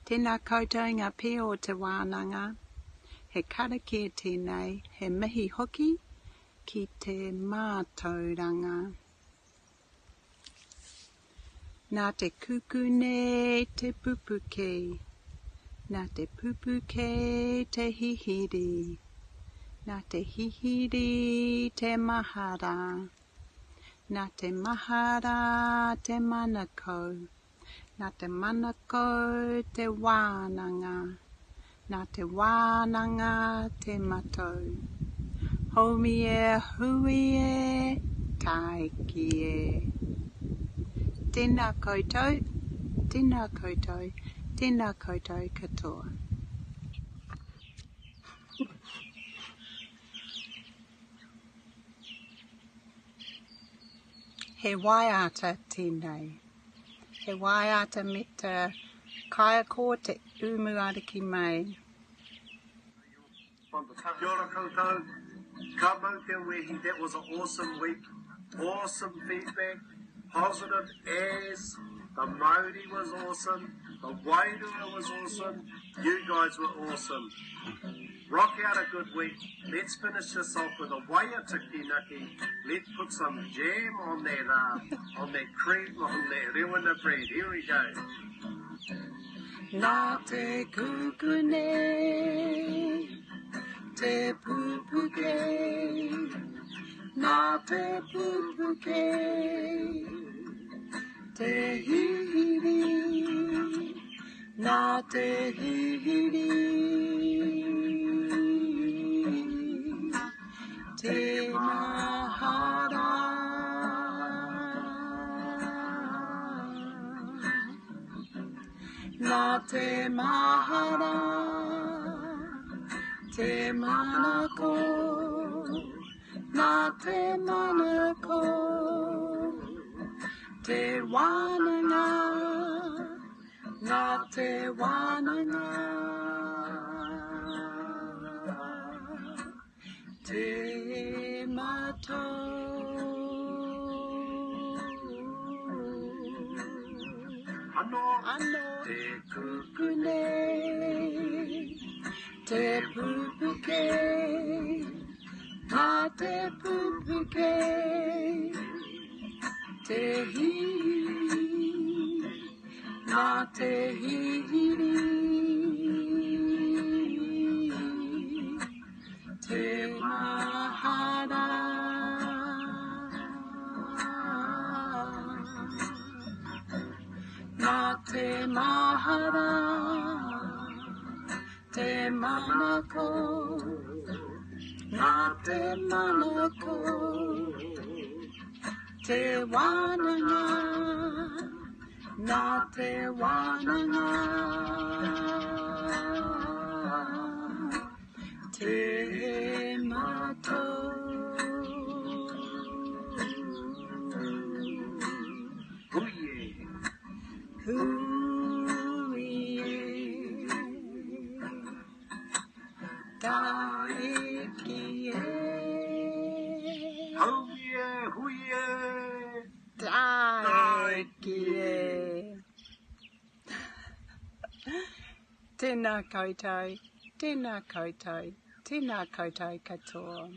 Tēnā koutou ngā pia o te wānanga. He karakia tēnei, he mihi hoki ki te mātauranga. Nā te kukune te pupuke, nā te pupuke te hihiri, nā te hihiri te mahara, nā te mahara te manako, Nā te manako te wānanga, nā te wānanga te matau. Haumi e hui e, tāiki e. Tēnā koutou, tēnā koutou, tēnā koutou katoa. He waiata tēnei. He waiata me te kaiako te Umuariki Mei. Kia ora koutou, ka mau te wehi, that was an awesome week, awesome feedback, positive as, the mauri was awesome, the wairua was awesome, you guys were awesome. Rock out a good week, let's finish this off with a waiata kinaki, let's put some jam on that uh, on that cream, on that rewena bread, here we go. Nā te kukune, te pupuke, nā te pupuke, te hihiri, nā te hihiri, te mahara. Nā te mahara, te manako, nā te manako, te wānanga, nā te wānanga, te matau. Ano, Ano, te kukune, te pupuke, nā te pupuke, te hihiri, nā te hihiri, te mahara. Nā te mahara, te manako, nā te manako, te wānanga, nā te wānanga, te matau. Hui e. Hui e. Tāiki e. Haumi e, hui e. Tāiki e. Tēnā koutou, tēnā koutou, tēnā koutou katoa.